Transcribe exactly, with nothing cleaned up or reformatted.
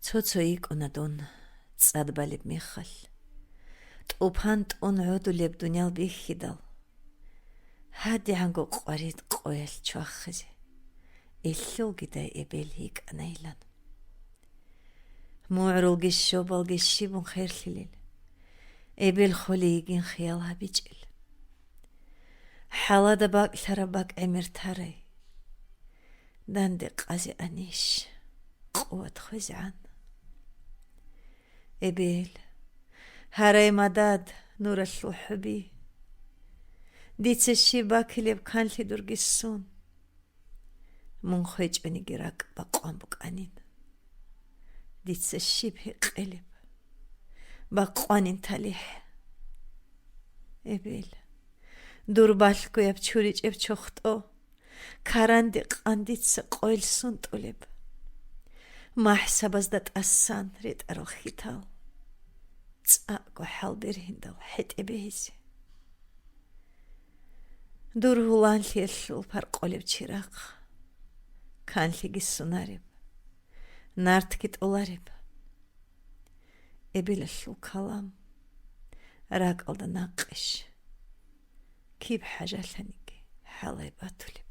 Цо-цо йикӀуна дун цӀад балеб мехалъ, тӀупан тӀун гӀодулеб дуниял бихьидал. ГьадигӀанго къварид къоялъ чвахизе, илъулги дай эбел йикӀанайилан. МугӀрулги щобалги щибун херлъилел, эбел холей йигин хиял гьабичӀел. ХӀалада бакӀлъараб бакӀ гӀемер тарай. Данде къазе анищ, къуват хвезегӀан. Эбел, гьарай мадад, нуралъул хӀуби. Дица щиб бакилеб канлъи дурги ссун. Мун хвечӀониги ракӀ бакъван букӀанин. Дица щиб гьекъелеб? Бакъванин талихӀ. Эбел, дур балъгояб чуричӀеб чохтӀо, каранде къандица къойил сунтӀулеб. МахӀсабазда тӀасан ретӀарал хьитал, цӀакъго хӀал бергьиндал хӀетӀе бегьизе. Дур гьуланлъиялъул паркъолеб чирахъ, канлъиги ссунареб, нартги тӀолареб. Эбелалъул калам ракӀалда накъищ, киб хӀажалъаниги хӀалай батулеб.